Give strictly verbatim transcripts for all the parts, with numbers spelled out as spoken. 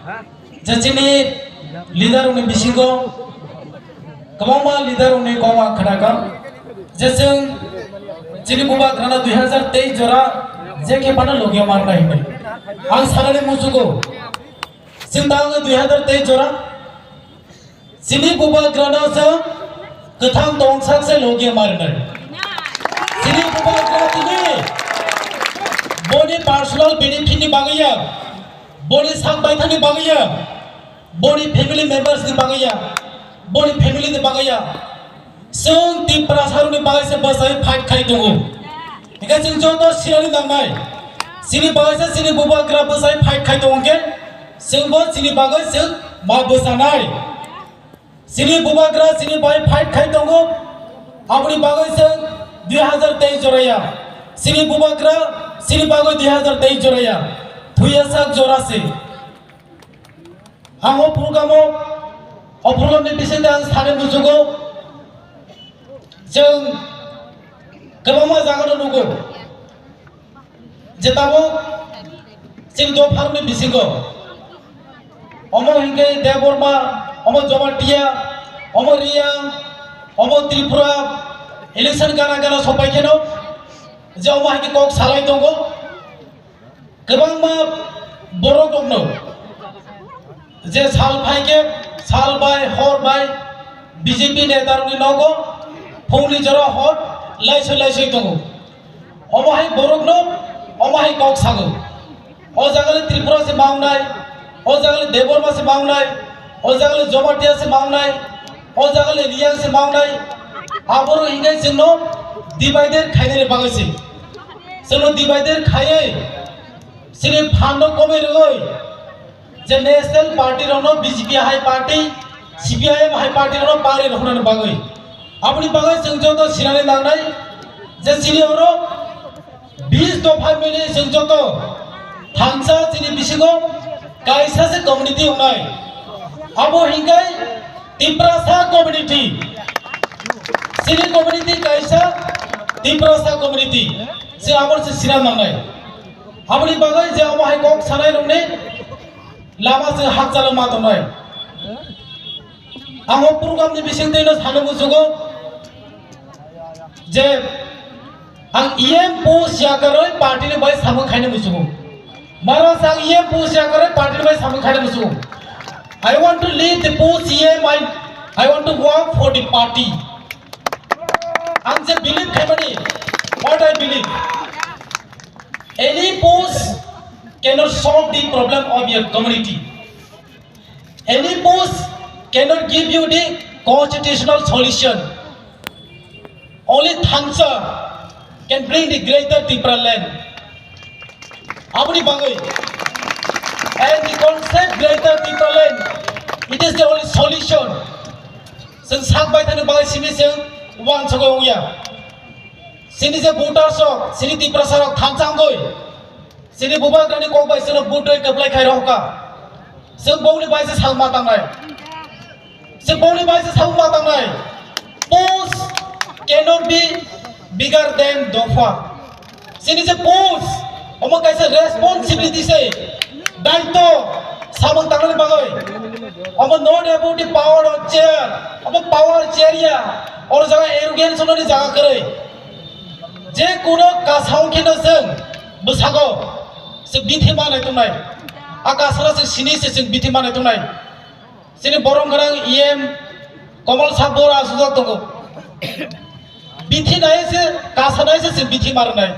Je chini leader rokni bisingo kwbangma leader rokni kok ang khnakha, je chwng chini bubagrano dui hazar teis jora je khe phano logia marna hinwi. Ang sanani muchugo, chwng ta wngwi dui hazar teis jora chini bubagrano chwng kwthang tongsak se logia marnai. Chini bubagra tini boni personal benefit ni bagwi ya, boni sak baithani bagwi ya, boni family members ni bagwi ya, boni family ni bagwi ya. Chwng Tiprasa rokni bagwi se bwsai fight khai tongo. Hingkhe chwng joto sinani nangnai. Chini bagwi se chini bubagra bwsai fight khai tongo hingkhe chwngbo chini bagwi chwng ma bwchanai. Chini bubagra chini bai fight khai tongo. Aboni bagwi chwng dui hazar teis joraya. Chini bubagra chini bagwi dui hazar teis joraya. Thuya sak jora se. Ang o program o, o program ni bisingtwi ang sani muchugo. Chwng kwbangma jaga no nugo. Je tabuk chini dopharokni bisingo omo hinkhe Debbarma, omo Jamatia, omo Reang, omo Tripura election gana gana sopai kheno je omo hinkhe kok salai tongo. Kwbangma borok rokno je sal phaikhe sal bai hor bai B J P neta rokni nogo phungni jora hor laisoi laisoi tongo. Omo hai borokno omo hai kok sago. O jaga le Tripura se mangnai, o jaga le Debbarma se mangnai, o jaga le Jamatia se mangnai, o jaga le Reang se mangnai. Aboro hinkhe chwngno divider khainani bagwi se. Chwngno divider khaiwi chini phan no komwi rwgwi je national party rokno B J P hai party, C P I M hai party rokno pari roknani bagwi. Aboni bagwi chwng joto sinani nangnai je chini oro bis dopha mili chwng joto thansa chini bisingo kaisa se community wngnai. Abo hinkai Tiprasa community. Chini community kaisa Tiprasa community. Chwng abo se sina nangnai. Aboni bagwi je omo hai kok sanai rokni lama chwng hakchalo ma tongnai. Ang o program ni bisingtwi no sano muchugo je ang E M post yakarwi party ni bai samung khaina muchugo. Mara sang E M post yakarwi party ni bai samung khaina muchugo. I want to leave the post E M, I, I want to work for the party. Ang je believe khaimani, what I believe. Any post cannot solve the problem of your community. Any post cannot give you the constitutional solution. Only Thansa can bring the greater Tipraland. Aboni bagwi, and the concept greater Tipraland, it is the only solution. Chwng sak bai thani bagwi simi chwng uansugwi wngya. Chini je voters rok, chini Tiprasa rok thansa wngwi, chini bubagrani kok bai chwngno vote rwi kwplai khai rohorkha. Chwng bongni bai se salma tangnai. Chwng bongni bai se salma tangnai. Post cannot be bigger than dopha. Chini je post, omo kaisa responsibility se, daityo samung tangnani bagwi. Omo not about the power of chair, omo power chair ya, oro jaga arrogance wngnani jaga kwrwi. Je kuno kasao kheno chwng bwsago se bithi manai tongnai. A kasano se sini se chwng bithi manai tongnai. Chini borom gwnang E M Komol Sabor asujak tongo. Bithi nai se, kasa nai se chwng bithi marnai.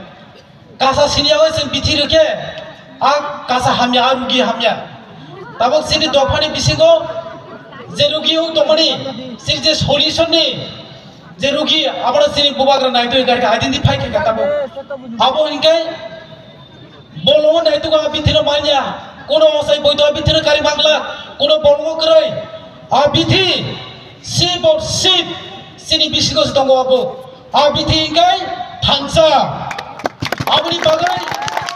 Kasa siniya bai chwng bithi rwkhe, a kasa hamya, a rugi hamya. Tabuk chini dophani bisingo je rugi wng tongmani, chini je solution ni je rugi, abono chini bubagra naitwi identify khe kha tabuk. Abo hinkhe Bolongo naitugwi a bithino manya, kuno osai boido a bithino kari mangla, kuno bolongo kwrwi. A bithi, sheep of sheep, chini bisingo se tongo abo. A bithi hinkhe thansa. Aboni bagwi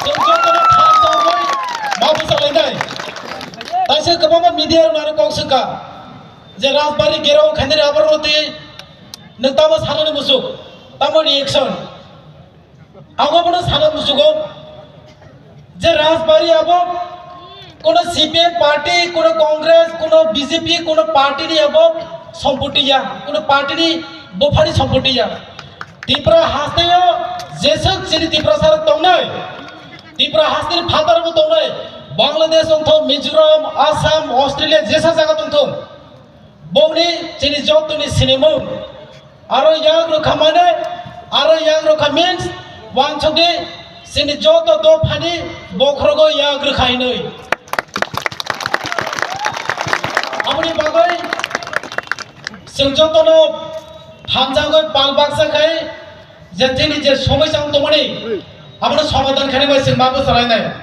chwng jotono thansa wngwi ma bwchalainai. Taisa kwbangma media rok naro kok swngkha je Rajbari gerao khainai aborok twi nwng tamo sanani musuk, tamo reaction. Ang obono sana muchugo je Rajbari abo Kono C P M party, kono Congress, kono B J P, kono party ni abo sompotti ya, kono party ni bophani sompotti ya. Tipra hasteo jeswk chini Tiprasa rok tongnai, Tipra hasteni phatar bo tongnai, Bangladesh wngthok, Mizoram, Assam, Australia, jesa jaga tongthok, bongni chini jotoni sinimung. Aro yak rwkha mane, aro yak rwkha means, wansukni chini joto dophani bokhorogo yak rwkha hinwi. Aboni bagwi chwng jotono hamjagwi pal baksa khai je chini je somosya wng tongmani, abono somadhan khainai bai chwng ma bwsalainai.